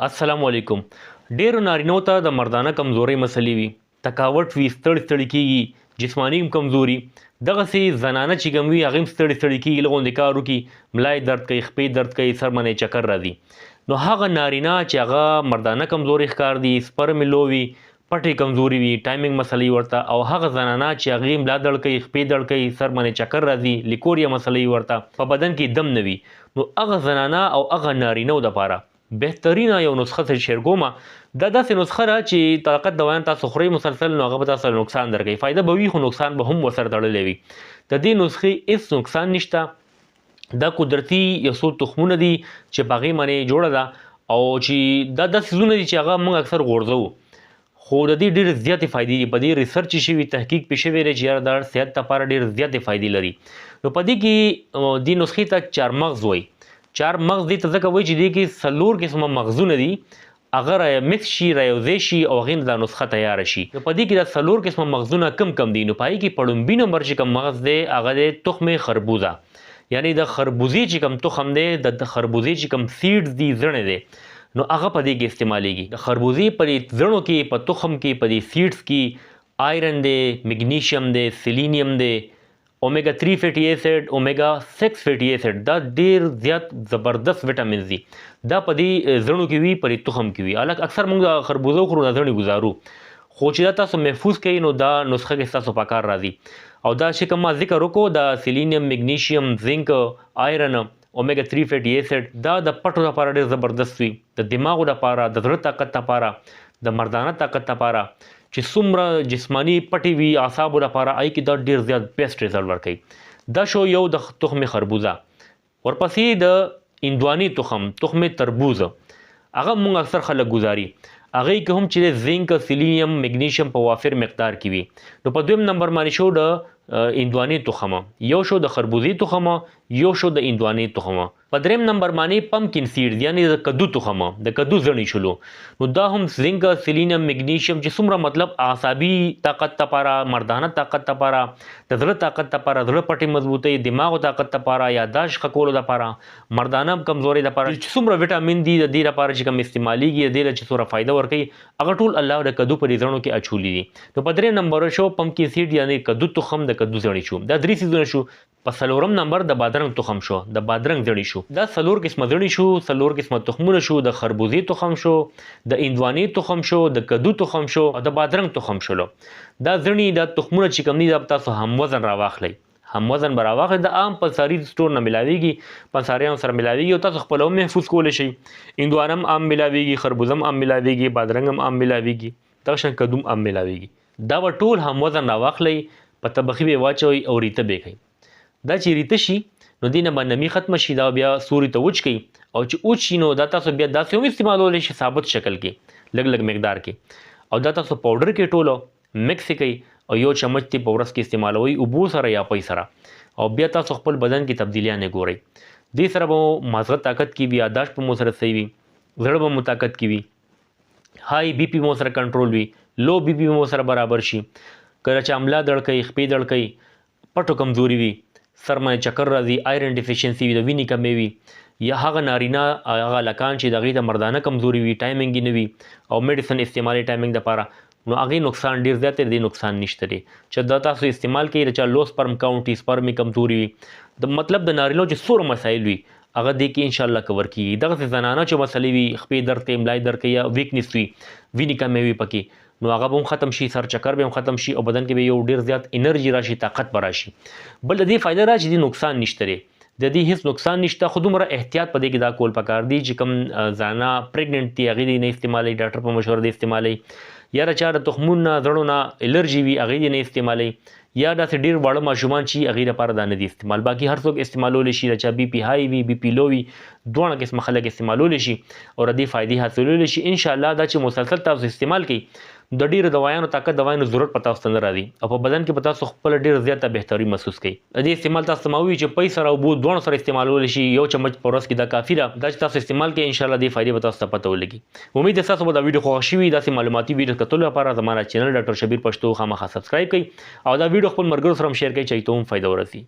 السلام علیکم. ډیرو نارینو ته د مردانه کمزورۍ مسلې وي، تکاوټ وي، ستړي ستړي کیږي، جسماني هم کمزوري. دغسې زنانه چې کوم وي هغه هم ستړي ستړي کیږي، لږ غوندې کار وکړي ملا یې درد کوي، خپې درد کوي، سر باندې چکر راځي. نو هغه نارینه چې هغه مردانه کمزوري ښکار دي، سپرم یې لو وي، پټې کمزوري وي، ټایمینګ مسلې ورته، او هغه زنانه چې هغې ملا دړ کوي، خپې دړ کوي، سر باندې چکر راځي، لیکوریا مسلې ورته، په بدن کې دم نه وي، نو هغه زنانه او هغه نارینه دپاره بهترینه یو نسخه څه شیر کومه. دا داسې نسخه ده چې طاقت دوایان تاسو خورئ مسلسل، نو هغه به تاسو سره نقصان درکوي، فایده به وي خو نقصان به هم ورسره تړلی وي. د دې نسخې هېڅ نقصان نشته، دا قدرتي یو څو تخمونه دي چې په هغې باندې جوړه ده، او چې دا داسې څیزونه دي چې هغه موږ اکثر غورځوو، خو د دې ډېرې زیاتې فایدې دي. په دې ریسرچ شوي، تحقیق پې شوی دی چې یاره دا صحت لپاره ډېر زیاتې فایدې لري. نو په دې کې دې نسخې ته چارمغز وایي. چارمغز دې ته ځکه وایي چې دې کې څلور قسمه مغزونه دي، هغه را مکس شي، را یوځای شي او هغې نه دا نسخه تیاره شي. نو په دې کې دا څلور قسمه مغزونه کم کم دي. نو په هغې کې په ړومبي نمبر چې کوم مغز دی هغه دی تخم خربوزه، یعنی د خربوزې چې کوم تخم دی، د خربوزې چې کوم سیډز دي، زڼې دی، نو هغه په دې کې استعمالیږي. د خربوزې په دې زڼو کې، په تخم کې، په دې سیډز کې آیرن دی، مګنیشیم دی، سیلینیم دی، اومیګا 3 فیټي اسید، اومیګا 6 فیټي اسید، دا ډیر زیات زبردست ویټامینز دي. دا په دې زڼو کې وي، په دې تخم کې وي. الک اکثر موږ د خربوزه خورو، دا زڼې ګزارو، خو چې دا تاسو محفوظ کړئ نو دا نسخه کې ستاسو په کار راځي. او دا چې کوم ما ذکر وکړو، دا سیلینیم، مګنیشیم، زنک، آیرن، اومیګا 3 فیټي اسید، دا د پټو لپاره ډېر زبردست وي، د دماغو لپاره، د زړه طاقت لپاره، د مردانه طاقت لپاره، چې څومره جسماني پټې وي، اعصابو لپاره، هغې کې دا ډېر زیات بیسټ ریزلټ ورکوي. دا شو یو د تخم خربوزه. ورپسې د هندوانې تخم، تخم تربوز، هغه موږ اکثر خلک ګزاري، هغې کې هم چې دی زنک، سیلینیم، مګنیشیم په وافر مقدار کې وي. نو په دویم نمبر باندې شو د هندوانې تخم، یو شو د خربوزې تخم، یو شو د هندوانې تخم. په دریم نمبر باندې پمکن سیډز، یعنی د کدو تخم، د کدو زڼې شولو. نو دا هم زنک، سیلینیم، مګنیشیم چې څومره مطلب اعصابي طاقت لپاره، مردانه طاقت لپاره، د زړه طاقت لپاره، زړه پټې مضبوطۍ، دماغو طاقت لپاره، یاداشت ښه کولو لپاره، مردانه کمزورۍ لپاره چې څومره ویټامین دي د دې لپاره چې کوم استعمالیږي، د دې له چې څومره فایده ورکوي، هغه ټول الله د کدو په دې زڼو کې اچولي دي. نو په دریم نمبر شو پمکن سیډ، یعنی کدو تخم، د کدو زڼې شو. دا درې څیزونه شو. په څلورم نمبر د بادرنګ تخم شو، د بادرنګ زڼې شو. دا څلور قسمه زڼې شو، څلور قسمه تخمونه شو، د خربوزې تخم شو، د هندوانې تخم شو، د کدو تخم شو او د بادرنګ تخم شولو. دا زڼې، دا تخمونه چې کوم دي، دا به تاسو هم وزن راواخلئ، هم وزن به راواخلئ. دا عام پنساري سټور نه ملاویږي، پنساریانو سره ملاویږي او تاسو خپله هم محفوظ کولی شئ. هندوانه هم عام ملاویږي، خربوزه هم عام ملاویږي، بادرنګ هم عام ملاویږي، دغه شان کدو هم عام ملاویږي. دا به ټول هم وزن راواخلئ، په طبخي به یې واچوئ او ریته به یې کړئ. دا چې ریته شي نو دې نه به نمي ختمه شي، دا بیا سوري ته وچ کړئ، او چې وچ شي نو دا تاسو بیا داسې هم استعمالولی شئ ثابت شکل کې، لږ لږ مقدار کې، او دا تاسو پاوډر کې ټولو مکس یې کړئ او یو چمچ ترې په ورځ کې استعمالوئ اوبو سره یا پۍ سره، او بیا تاسو خپل بدن کې تبدیلیانې ګورئ. دې سره به مو مازغه طاقت کې وي، یاداشت به مو سره صحیح وي، زړه به مو طاقت کې وي، های بي پي مو سره کنټرول وي، لو بي پي مو سره برابر شي. کله چې ملا دړ کوي، خپې دړ کوي، پټو کمزوري وي، سر باندې چکر راځي، آیرن ډیفیشنسي وي، د وینې کمی وي، یا هغه نارینه هغه هلکان چې د هغې د مردانه کمزوري وي، ټایمینګ یې نه وي او میډیسن استعمالوي ټایمینګ دپاره، نو هغې نقصان ډېر زیات دی، د دې نقصان نشته دی. چې دا تاسو استعمال کړئ، د چا لو سپرم کاونټ وي، سپرم یې کمزوري وي، د مطلب د نارینه چې څومره مسایل وي هغه دې کې انشاءالله کور کېږي. دغسې زنانه چې مسلې وي، خپې درد کوي، ملا یې درد کوي، یا ویکنس وي، وینې کمې وي پکې، نو هغه به هم ختم شي، سر چکر به هم ختم شي او بدن کې به یو ډېر زیات انرژي راشي، طاقت به راشي. بل د دې فایده ده چې دې نقصان نشته دی، د دې هیڅ نقصان نشته، خو دومره احتیاط په دې کې دا کول پکار دی چې کوم زنانه پریګننټ دي هغې دې نه استعمالوي، ډاکټر په مشوره دې استعمالوي، یا د چا د تخمونو نه زړو نه الرژي وي هغې دې نه استعمالوي، یا داسې ډېر واړه ماشومان چې هغې لپاره دا نه دي استعمال. باقي هر څوک استعمالولی شي، د چا بي پي های وي، بي پي لو وي، دواړه قسمه خلک استعمالولی شي او د دې فایدې حاصلولی شي. انشاءالله دا چې مسلسل تاسو استعمال کړئ، د ډېرو دوایانو طاقت دوایانو ضرورت په تاسو ته نه راځي او په بدن کې به تاسو خپله ډېره زیاته بهتري محسوس کړئ. د دې استعمال تاسو ته ما وویل چې پۍ سره اوبو دواړو سره استعمالولی شي، یو چمچ په ورځ کې دا کافي ده. دا چې تاسو استعمال کړئ انشاءالله دې فایدې به تاسو ته پته ولګي. امید دی ستاسو به دا ویډیو خوښه شوي. داسې معلوماتي ویډیو کتلو لپاره زما دا چینل ډاکټر شبیر پښتو خامخا سبسکرایب کړئ او دا ویډیو خپل ملګرو سره هم شیر کړئ چې هغوی ته هم فایده ورسي.